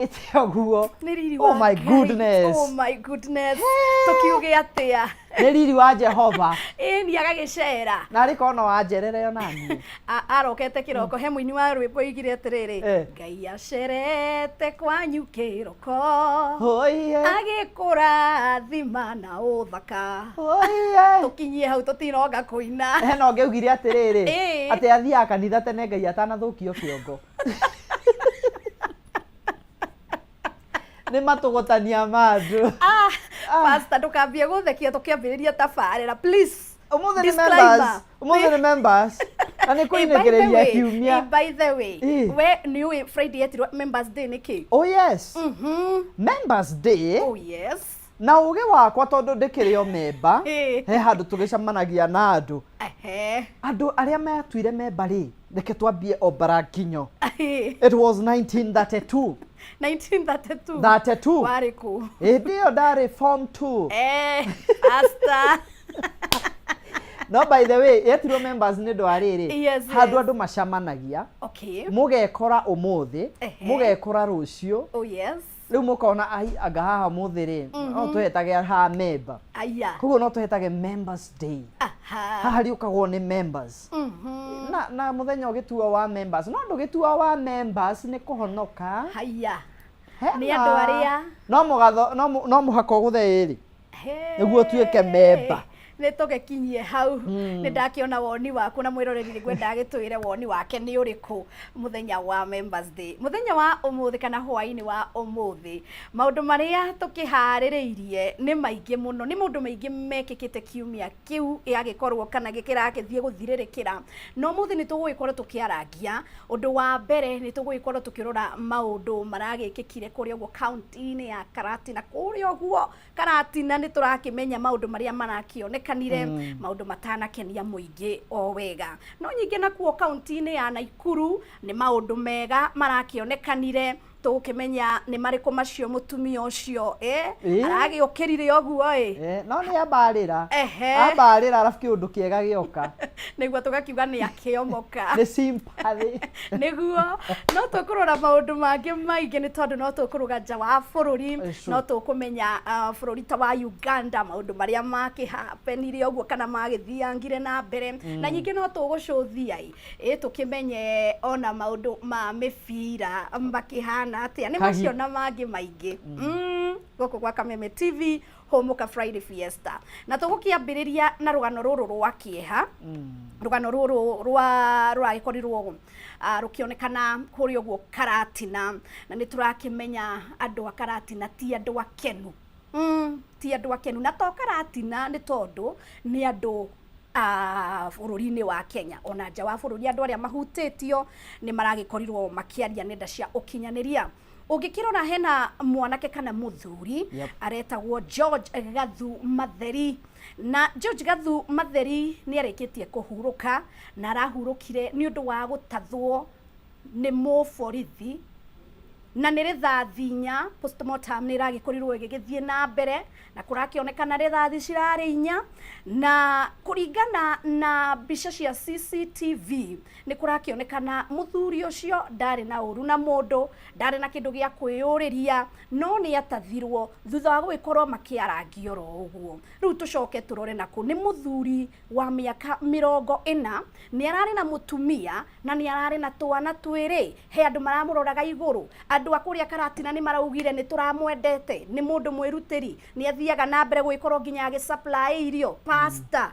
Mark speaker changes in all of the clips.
Speaker 1: Ĩte ũguo.
Speaker 2: Nĩ riri
Speaker 1: Oh
Speaker 2: wa
Speaker 1: my
Speaker 2: Ngai.
Speaker 1: goodness.
Speaker 2: Oh my goodness. Tũkiuge atĩa?
Speaker 1: Nĩ riri wa Jehova.
Speaker 2: Ĩni agagĩcera.
Speaker 1: Na arĩ korwo no wanjerere ona niĩ.
Speaker 2: Arokete kĩroko he mũini wa rwĩmbo oigire atĩrĩrĩ, Ngai acerete kwanyu kĩroko.
Speaker 1: Oiye.
Speaker 2: Agĩkũrathima na ũthaka.
Speaker 1: Oiye.
Speaker 2: Tũkinyie hau tũtinonga kũina.
Speaker 1: Hena ũngĩ augire atĩrĩrĩ, atĩ athiaga kanitha tene Ngai atanathũkio kĩongo. Nĩ matũgũtania ma andũ.
Speaker 2: Ah, pastor ndũkambie gũthekia tũkĩambĩrĩria tabarĩra please.
Speaker 1: Ũmũthĩ nĩ
Speaker 2: Disclaimer.
Speaker 1: members. Ũmũthĩ nĩ members. Na nĩ
Speaker 2: Eh, by the
Speaker 1: kũinĩkĩrĩria
Speaker 2: way,
Speaker 1: kiumia.
Speaker 2: eh, by the way, we nĩ ũĩ Friday yetirwo members day nĩkĩ?
Speaker 1: Oh yes. Members day.
Speaker 2: Oh yes.
Speaker 1: Na ũgĩ wakwa tondũ ndĩkĩrĩ o memba, he handũ tũgĩcemanagia na andũ. Andũ arĩa matuire memba rĩ, reke twambie o Mbaranginyo. It was 1932.
Speaker 2: 1932.
Speaker 1: 32.
Speaker 2: Warĩ kũ?
Speaker 1: Hĩndĩ ĩyo ndarĩ form 2.
Speaker 2: Pastor.
Speaker 1: No by the way, yetirwo members nĩ ũndũ wa rĩrĩ, handũ andũ macemanagia, mũgekora ũmũthĩ, mũgekora rũciũ.
Speaker 2: Oh yes.
Speaker 1: Rĩu mũkona ai anga haha ũmũthĩ rĩ, no tũhetage haha member.
Speaker 2: Aya.
Speaker 1: Koguo no tũhetage members day. Haha rĩũkagwo nĩ members. Na mũthenya ũgĩtuo wa members, no ndũgĩtuo wa members nĩ kũhonoka.
Speaker 2: Haya.
Speaker 1: Hena.
Speaker 2: Nĩ andũ arĩa.
Speaker 1: No mũgatho, no no mũhaka ũgũthe ĩrĩ. Nĩguo ũtuĩke member.
Speaker 2: Nĩ tũgĩkinyie hau. Nĩ ndakĩona woni waku na mwĩroreri nĩ ngwenda agĩtwĩre woni wake nĩ ũrĩkũ mũthenya wa Members Day. Mũthenya wa ũmũthĩ kana hwaĩ-inĩ wa ũmũthĩ, maũndũ marĩa tũkĩharĩrĩirie nĩ maingĩ mũno. Nĩ maũndũ maingĩ mekĩkĩte kiumia kĩu gĩagĩkorwo kana kĩragĩthiĩ gũthirĩrĩkĩra. Na ũmũthĩ nĩ tũgũgĩkorwo tũkĩarangia. Ũndũ wa mbere nĩ tũgũgĩkorwo tũkĩrora maũndũ maragĩkĩkire kũrĩa ũguo kaũntĩ-inĩ ya Karatina. Kũrĩa ũguo Karatina nĩ tũrakĩmenya maũndũ marĩa marakĩonekanire, maũndũ matanakenia mũingĩ o wega. No nyingĩ nakuo kaũntĩ-inĩ ya Naikuru nĩ maũndũ mega marakĩonekanire, tũgũkĩmenya nĩ marĩkũ macio mũtumia ũcio aragĩũkĩrire ũguo ĩ.
Speaker 1: No nĩ ambarĩra. Ambarĩra arabu kĩũndũ kĩega gĩoka.
Speaker 2: Nĩguo tũgakiuga nĩ akĩomoka.
Speaker 1: Nĩ sympathy.
Speaker 2: Nĩguo. No tũkũrora maũndũ mangĩ maingĩ nĩ tondũ no tũkũrũga nja wa bũrũri, no tũkũmenya bũrũri ta wa Uganda maũndũ marĩa makĩhapenire ũguo kana magĩthiangire na mbere. Na nyingĩ no tũgũcũthia ĩ tũkĩmenye ona maũndũ ma mĩbira makĩhana atĩa. Nĩ macio na mangĩ maingĩ. Gũkũ gwa Kameme TV, Hũmũka Friday Fiesta. Na tũgũkĩambĩrĩria na rũgano rũrũ rwa kĩeha. Rũgano rũrũ rwa rũragĩkorirwo rũkĩonekana kũrĩa ũguo Karatina. Na nĩ tũrakĩmenya andũ a Karatina ti andũ akenu. Ti andũ akenu. Na to Karatina nĩ tondũ nĩ andũ bũrũri-inĩ wa Kenya. Ona nja wa bũrũri andũ arĩa mahutĩtio nĩ maragĩkorirwo makĩaria nenda cia ũkinyanĩria. Ũngĩkĩrora hena mwanake kana mũthuri aretagwo George Gathu Matheri. Na George Gathu Matheri nĩ arĩkĩtie kũhurũka na arahurũkire nĩ ũndũ wa gũtathwo nĩ mũborithi na nĩ rithathi inya. Postmortem nĩ ĩragĩkorirwo ĩgĩgĩthiĩ na mbere na kũrakĩonekana rithathi cirarĩ inya, na kũringana na mbica cia CCTV nĩ kũrakĩonekana mũthuri ũcio ndarĩ na ũru na mũndũ, ndarĩ na kĩndũ gĩa kwĩyũrĩria, no nĩ atathirwo thutha wa gũgĩkorwo makĩarangia oro ũguo. Rĩu tũcoke tũrore nakũ, nĩ mũthuri wa mĩaka 40, nĩ ararĩ na mũtumia na nĩ ararĩ na twana twĩrĩ. He andũ maramũroraga igũrũ, andũ a kũrĩa Karatina nĩ maraugire nĩ tũramwendete, nĩ mũndũ mwĩrutĩri, nĩ athiaga na mbere gũgĩkorwo nginya agĩ supply irio. Pastor,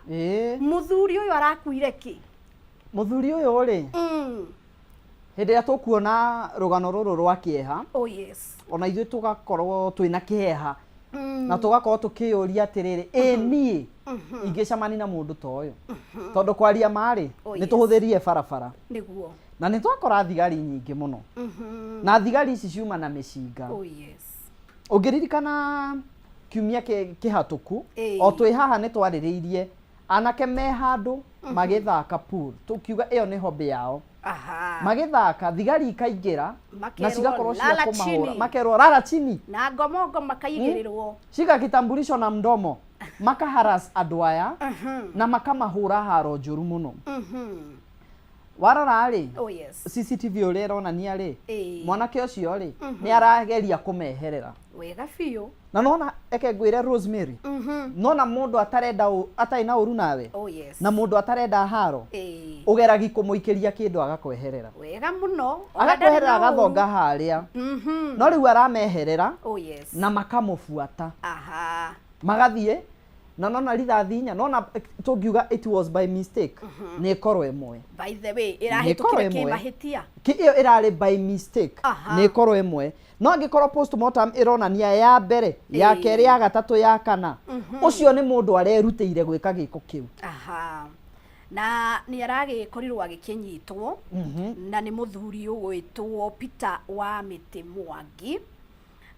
Speaker 2: mũthuri ũyũ arakuire kĩ?
Speaker 1: Mũthuri ũyũ rĩ, hĩndĩ ĩrĩa tũkuona rũgano rũrũ rwa kĩeha,
Speaker 2: Oh yes.
Speaker 1: ona ithuĩ tũgakorwo twĩna kĩeha, na tũgakorwo tũkĩyũria atĩrĩrĩ, ĩ niĩ ingĩcemania na mũndũ ta ũyũ? Tondũ kwaria ma rĩ, nĩ tũhũthĩrire barabara.
Speaker 2: Nĩguo.
Speaker 1: Na nĩ twakora thigari nyingĩ mũno. Na thigari ici ciuma na mĩcinga.
Speaker 2: Oh yes.
Speaker 1: Ũngĩririkana kiumia kĩhatũku, o twĩ haha nĩ twarĩrĩirie anake me handũ magĩthaka pool, tũkiuga ĩyo nĩ hobby yao. Magĩthaka, thigari ikaingĩra na cigakorwo cia kũmahũra, makerwo rara chini.
Speaker 2: Na ngomongo makaigĩrĩrwo.
Speaker 1: Shika kitambulisho na mdomo. Makaharas andũ aya na makamahũra haro njũru mũno. Warora rĩ,
Speaker 2: Oh yes.
Speaker 1: CCTV ũrĩa ĩronania rĩ,
Speaker 2: Ĩĩ.
Speaker 1: mwanake ũcio rĩ, nĩ arageria kũmeherera.
Speaker 2: Wega biũ.
Speaker 1: Na nona eke ngwĩre Rosemary, nona mũndũ atarenda atarĩ na ũru nawe,
Speaker 2: Oh yes.
Speaker 1: na mũndũ atarenda haro,
Speaker 2: Ĩĩ.
Speaker 1: ũgeragi kũmũikĩria kĩndũ agakweherera.
Speaker 2: Wega mũno.
Speaker 1: Agakweherera agathonga harĩa. No rĩu arameherera
Speaker 2: Oh yes.
Speaker 1: na makamũbuata.
Speaker 2: Aha.
Speaker 1: Magathiĩ na nona rithathi inya, nona tũngiuga it was by mistake, nĩ ĩkorwo ĩmwe.
Speaker 2: By the way,
Speaker 1: Nĩ
Speaker 2: ĩrahĩtũkire
Speaker 1: ĩkorwo ĩmwe.
Speaker 2: kĩmahĩtia.
Speaker 1: Ĩyo ĩrarĩ by mistake,
Speaker 2: Aha.
Speaker 1: nĩ ĩkorwo ĩmwe. No angĩkorwo postmortem ĩronania ya mbere, ya
Speaker 2: Ĩĩ.
Speaker 1: kerĩ, ya gatatũ, ya kana, ũcio nĩ mũndũ arerutĩire gwĩka gĩko kĩu.
Speaker 2: Aha. Na nĩ aragĩkorirwo agĩkĩnyitwo na nĩ mũthuri ũgwĩtwo Peter wa Mĩtĩ Mwangi.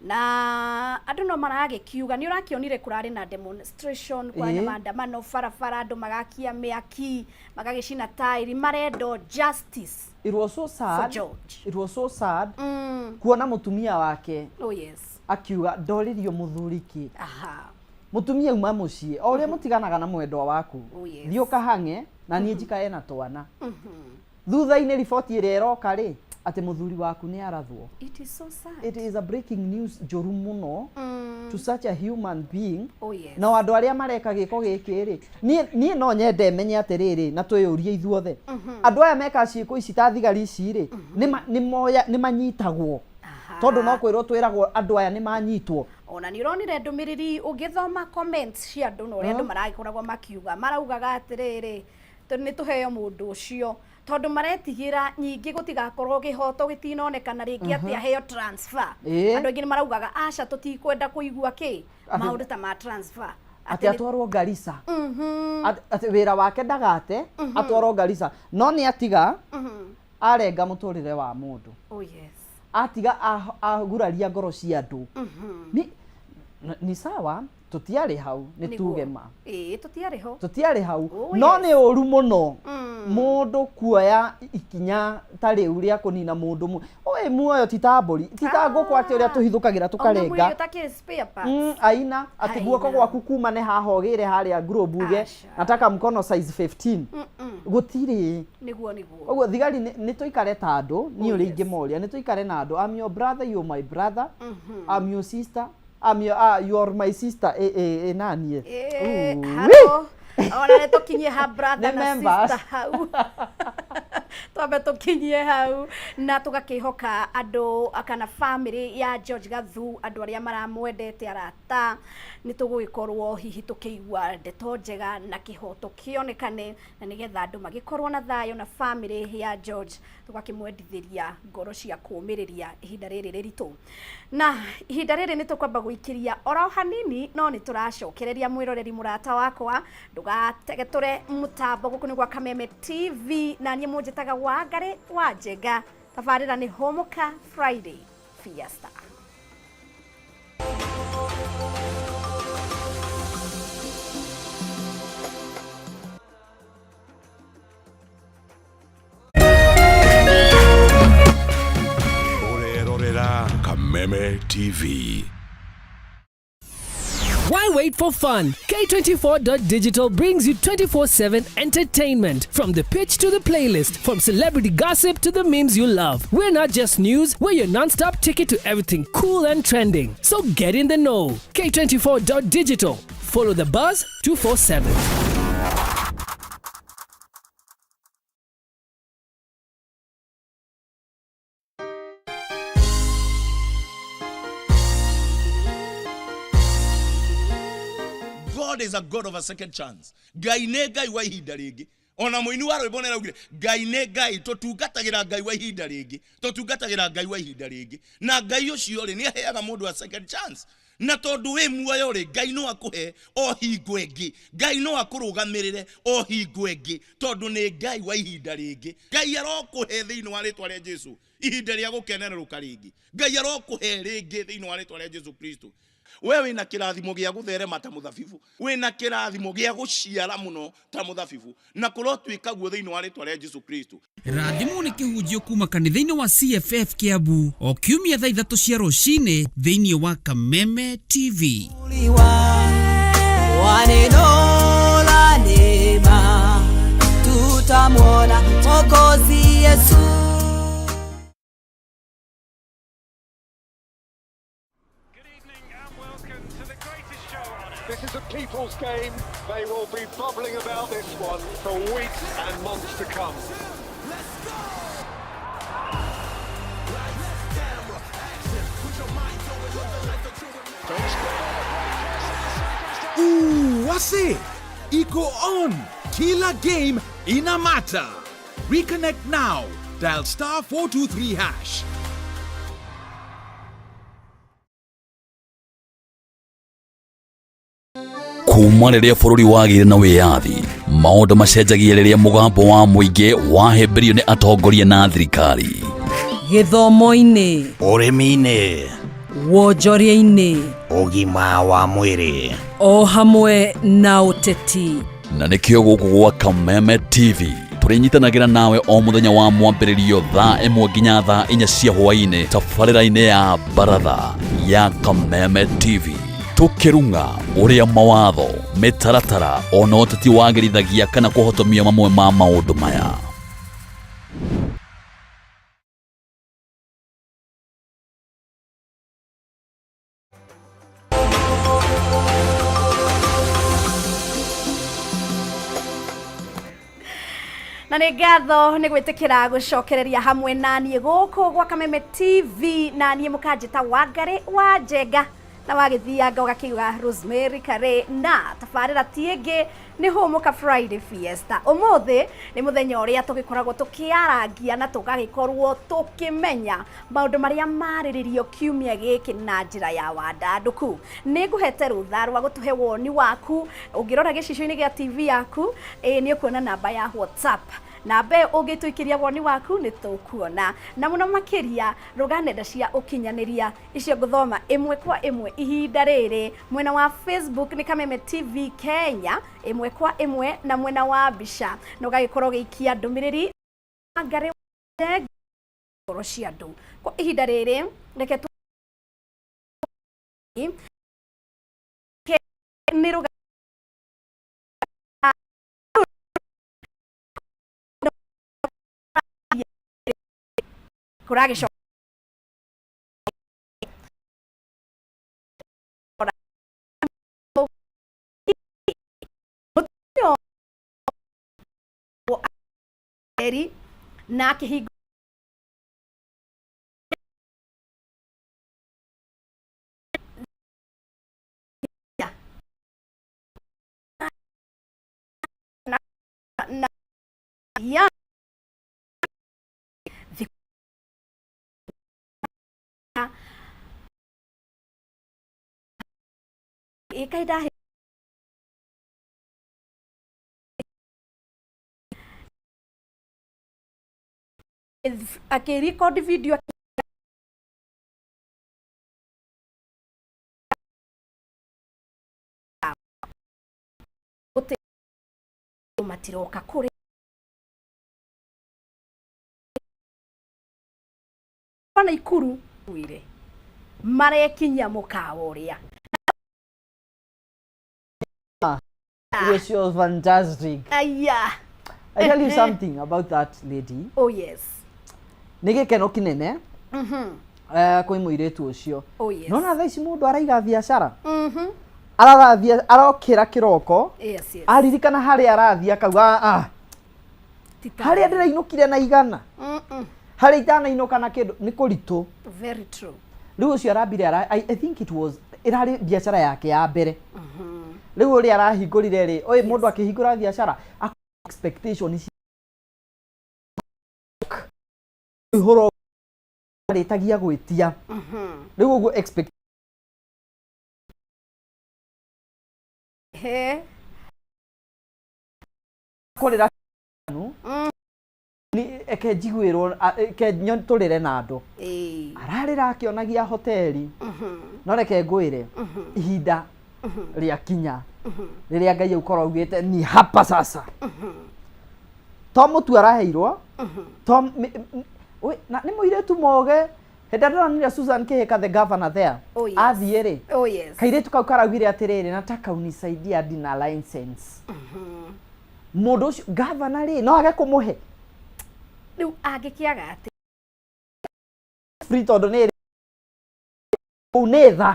Speaker 2: Na andũ no maragĩkiuga nĩ ũrakĩonire kũrarĩ na demonstration, kũrarĩ na
Speaker 1: Ĩĩ.
Speaker 2: maandamano barabara, andũ magakia mĩaki, magagĩcina taĩri, marendo justice
Speaker 1: It was so
Speaker 2: for
Speaker 1: sad.
Speaker 2: George.
Speaker 1: It was so sad kuona mũtumia wake
Speaker 2: Oh yes.
Speaker 1: akiuga ndoririo mũthuri kĩ.
Speaker 2: Aha.
Speaker 1: Mũtumia uma mũciĩ o ũrĩa mũtiganaga na mwendwa waku,
Speaker 2: Oh, yes.
Speaker 1: thiĩ ũkahang'e na niĩ njikare na twana. Thutha-inĩ riboti ĩrĩa ĩroka rĩ, atĩ mũthuri waku nĩ arathwo.
Speaker 2: It is so sad.
Speaker 1: It is a breaking news njũru mũno to such a human being.
Speaker 2: Oh yes.
Speaker 1: Na andũ arĩa mareka gĩko gĩkĩ rĩ, niĩ no nyende menye atĩrĩrĩ, na twĩyũrie ithuothe, andũ aya meka ciĩko ici ta thigari ici rĩ, nĩ manyitagwo?
Speaker 2: Aha.
Speaker 1: Tondũ no kwĩrwo twĩragwo andũ aya nĩ manyitwo.
Speaker 2: Ona nĩ ũronire ndũmĩrĩri ũgĩthoma comments cia andũ na ũrĩa andũ maragĩkoragwo makiuga, maraugaga atĩrĩrĩ, nĩ tũheo mũndũ ũcio tondũ maretigĩra nyingĩ gũtigakorwo kĩhoto gĩtinonekana rĩngĩ atĩ aheo transfer.
Speaker 1: Ĩĩ.
Speaker 2: Andũ aingĩ nĩ maraugaga aca, tũtikwenda kũigua kĩ
Speaker 1: Atĩ-
Speaker 2: maũndũ ta ma transfer.
Speaker 1: Atĩ atwarwo Garissa, atĩ wĩra wake ndagate, atwarwo Garissa, no nĩ atiga arenga mũtũrĩre wa mũndũ.
Speaker 2: Oh yes.
Speaker 1: Atiga aguraria ngoro cia andũ. Ni sawa tũtiarĩ hau, nĩ
Speaker 2: Nĩguo.
Speaker 1: tuge ma.
Speaker 2: Ĩĩ, tũtiarĩ ho.
Speaker 1: Tũtiarĩ hau.
Speaker 2: Oh,
Speaker 1: No
Speaker 2: yes.
Speaker 1: nĩ ũru mũno mũndũ kuoya ikinya ta rĩu rĩa kũnina mũndũ ũĩ muoyo ti ta mbũri, ti ta ngũkũ atĩ ũrĩa tũhithũkagĩra
Speaker 2: Ona
Speaker 1: tũkarenga.
Speaker 2: mwĩrĩ ũtakĩrĩ spare parts.
Speaker 1: Aina atĩ guoko
Speaker 2: Haina.
Speaker 1: gwaku kumane haha ũgĩre harĩa globe uge
Speaker 2: Aca.
Speaker 1: nataka mkono size 15, gũtirĩ.
Speaker 2: Nĩguo, nĩguo.
Speaker 1: Ũguo thigari nĩ tũikare ta andũ, niĩ
Speaker 2: Oh,
Speaker 1: ũrĩa
Speaker 2: yes.
Speaker 1: ingĩmoria nĩ tũikare na andũ. I'm your brother, you're my brother, I'm your sister, I'm your, you're my sister, ĩ naniĩ.
Speaker 2: Ĩĩ,
Speaker 1: Ooh,
Speaker 2: haro ona nĩ tũkinyie ha brother
Speaker 1: Nĩ
Speaker 2: na
Speaker 1: members.
Speaker 2: sister hau, twambe tũkinyie hau na tũgakĩhoka andũ kana family ya George Gathu, andũ arĩa maramwendete, arata, nĩ tũgũgĩkorwo hihi tũkĩigua ndeto njega na kĩhoto kĩonekane, na nĩgetha andũ magĩkorwo na thayũ na family ya George, tũgakĩmwendithĩria ngoro cia kũũmĩrĩria ihinda rĩrĩ rĩritũ. Na ihinda rĩrĩ nĩ tũkwamba gũikĩria oro hanini, no nĩ tũracokereria mwĩroreri mũrata wakwa, ndũgategetũre mũtambo. Gũkũ nĩ gwa Kameme TV na niĩ mũnjĩtaga Wangari wa Njenga. Tabarĩra nĩ Hũmũka Friday Fiesta.
Speaker 3: Ũrerorera Kameme TV.
Speaker 4: Why wait for fun? K24.digital brings you 24/7 entertainment. From the pitch to the playlist, from celebrity gossip to the memes you love. We're not just news, we're your non-stop ticket to everything cool and trending. So get in the know. K24.digital. Follow the buzz 247.
Speaker 5: God is a God of a second chance. Ngai nĩ Ngai wa ihinda rĩngĩ. Ona mũini wa rwĩmbo nĩaraugire Ngai nĩ Ngai, tũtungatagĩra Ngai wa ihinda rĩngĩ, tũtungatagĩra Ngai wa ihinda rĩngĩ. Na Ngai ũcio rĩ, nĩaheaga mũndũ a second chance. Na tondũ wĩ muoyo rĩ, Ngai no akũhe o hingo ĩngĩ, Ngai no akũrũgamĩrĩre o hingo ĩngĩ, tondũ nĩ Ngai wa ihinda rĩngĩ. Ngai arokũhe thĩinĩ wa rĩtwa rĩa Jesu ihinda rĩa gũkenerũka rĩngĩ. Ngai arokũhe rĩngĩ thĩinĩ wa rĩtwa rĩa Jesu Kristo. We wĩna kĩrathimo gĩa gũtherema ta mũthabibu, wĩna kĩrathimo gĩa gũciara mũno ta mũthabibu, na kũrotuĩka guo thĩinĩ wa rĩtwa rĩa Jesu Kristo.
Speaker 6: Rathimwo nĩ kĩhunjio kuma kanitha-inĩ wa CFF Kiambu o kiumia thaa 3 cia rũcinĩ thĩinĩ wa Kameme TV.
Speaker 7: Wa neno la neema. Nikamwona Mwokozi Yesu.
Speaker 8: This is a people's game. They will be bubbling about this one for weeks and months to come.
Speaker 3: Ooh, wase iko on. Kila game ina matter. Reconnect now. Dial star 423 hash.
Speaker 9: Kuma rĩrĩa bũrũri wagĩire na wĩyathi, maũndũ macenjagia rĩrĩa mũgambo wa mũingĩ wahĩmbĩrio nĩ atongoria na thirikari.
Speaker 7: Gĩthomo-inĩ,
Speaker 10: Ũrĩmi-inĩ,
Speaker 7: wonjoria-inĩ,
Speaker 10: ũgima wa mwĩrĩ,
Speaker 7: o hamwe na ũteti.
Speaker 9: Na nĩkĩo gũkũ gwa Kameme TV tũrĩnyitanagĩra nawe o mũthenya wa mwambĩrĩrio thaa 1 nginya thaa 4 cia hwaĩ-inĩ tabarĩra-inĩ ya baratha ya Kameme TV, tũkĩrung'a ũrĩa mawatho, mĩtaratara ona ũteti wagĩrithagia kana kũhotomia mamwe ma maũndũ maya.
Speaker 2: Na nĩ ngatho nĩ gwĩtĩkĩra gũcokereria hamwe na niĩ gũkũ gwa Kameme TV, na niĩ mũkanjĩta Wangarĩ wa Njenga, na wagĩthianga ũgakiuga Rosemary Kare, na tabarĩra ti ĩngĩ nĩ Hũmũka Friday Fiesta. Ũmũthĩ nĩ mũthenya ũrĩa tũgĩkoragwo tũkĩarangia na tũgagĩkorwo tũkĩmenya maũndũ marĩa marĩrĩrio kiumia gĩkĩ na njĩra ya wandandũku. Nĩ ngũhete rũtha rwa gũtũhe woni waku. Ũngĩrora gĩcicio-inĩ gĩa TV yaku, nĩ ũkuona namba ya WhatsApp. Namba ĩyo ũngĩtũikĩria woni waku nĩ tũkuona. Na mũno makĩria rũga nenda cia ũkinyanĩria icio ngũthoma ĩmwe kwa ĩmwe ihinda rĩrĩ. Mwena wa Facebook nĩ Kameme TV Kenya ĩmwe kwa ĩmwe, na mwena wa mbica na ũgagĩkorwo ũgĩikia ndũmĩrĩri Ngarĩ ngoro cia andũ. Kwa ihinda rĩrĩ reke nĩ rũga kũragĩcoka eri na akĩhinga na ya ĩkaida akĩrecord video. Matiroka kũrĩ na Ikuru ire marekinyia mũkawa ũrĩa.
Speaker 1: Yes, she was fantastic.
Speaker 2: Aya.
Speaker 1: I tell you something about that lady.
Speaker 2: Oh yes.
Speaker 1: Nĩ gĩkeno kĩnene kwĩ mũirĩtu ũcio.
Speaker 2: Oh yes.
Speaker 1: Nona thaa ici mũndũ araiga biacara. Ararathiĩ arokĩra kĩroko.
Speaker 2: Yes, yes.
Speaker 1: Aririkana harĩa arathiĩ akauga ah harĩa ndĩrainũkire na 100. Harĩa itanainũka na kĩndũ nĩ kũritũ.
Speaker 2: Very true.
Speaker 1: Rĩu ũcio arambire I think it was ĩrarĩ biacara yake ya mbere. Rĩu ũrĩa arahingũrire rĩ, ũyũ mũndũ akĩhingũra biacara expectation ihũro arĩtagia gwĩtia. Rĩu ũguo expect
Speaker 2: He.
Speaker 1: Kũrĩra ni eke njiguĩrwo, eke tũrĩre na andũ. Ararĩra akĩonagia hoteli. No reke ngwĩre ihinda rĩakinya rĩrĩa Ngai ũkorwo augĩte ni hapa sasa. To mũtu araheirwo, to na nĩ mũirĩtu moge. Hĩndĩ ĩrĩa ndĩronire Susan Kihika the governor there.
Speaker 2: Oh, yes.
Speaker 1: Athiĩ rĩ.
Speaker 2: Oh yes.
Speaker 1: Kairĩtu kau karaugire atĩrĩrĩ, nataka unisaidie hadi na license. Mũndũ ũcio gavana rĩ, no age kũmũhe
Speaker 2: Rĩu angĩkĩaga atĩ
Speaker 1: free, tondũ nĩ kũu nĩ tha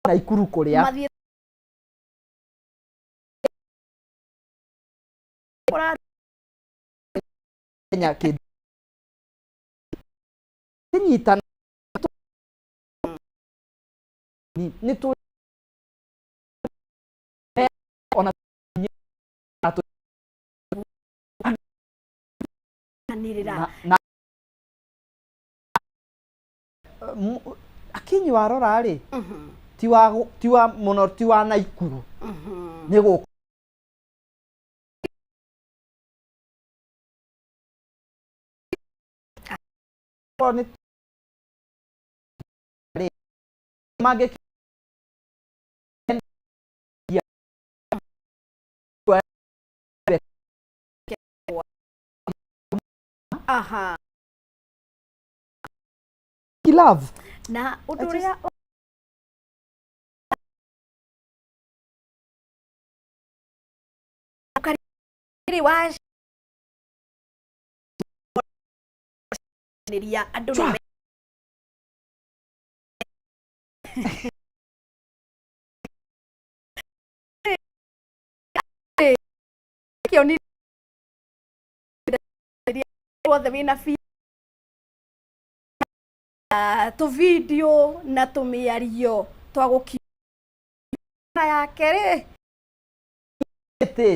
Speaker 1: Naikuru kũrĩa
Speaker 2: mathiĩ kũra
Speaker 1: Kenya kĩndũ kĩnyitana nĩ tũ ona
Speaker 2: anĩrĩra.
Speaker 1: Na Akinyi warora rĩ, ti wa mũno, ti wa Naikuru, nĩ gũkũ korwo nĩ rĩ mangĩ love.
Speaker 2: Na ũndũ ũrĩa rĩ wa rĩria andũ nĩ kĩoni wothe wĩna tũ video na tũmĩario twa gũkiona yake rĩ.
Speaker 1: Ĩtĩ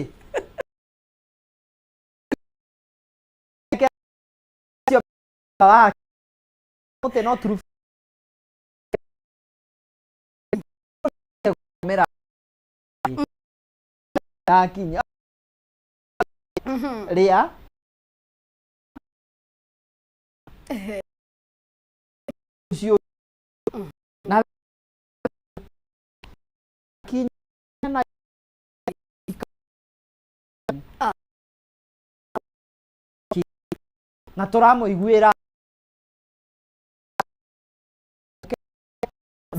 Speaker 1: wa mũtĩ no turu mera yakinya rĩa ũcio na kinya na na tũramũiguĩra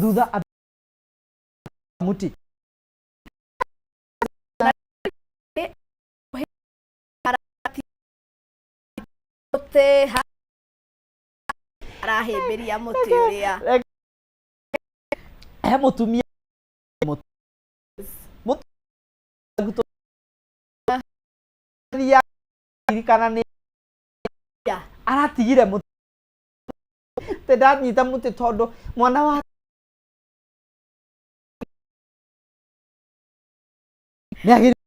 Speaker 1: thutha muti.
Speaker 2: Mũtĩ arahĩmbĩria mũtĩ ũrĩa
Speaker 1: he mũtumia ririkana nĩ aratigire mũtĩ ndanyita mũtĩ tondũ mwana wa nĩ agĩrĩire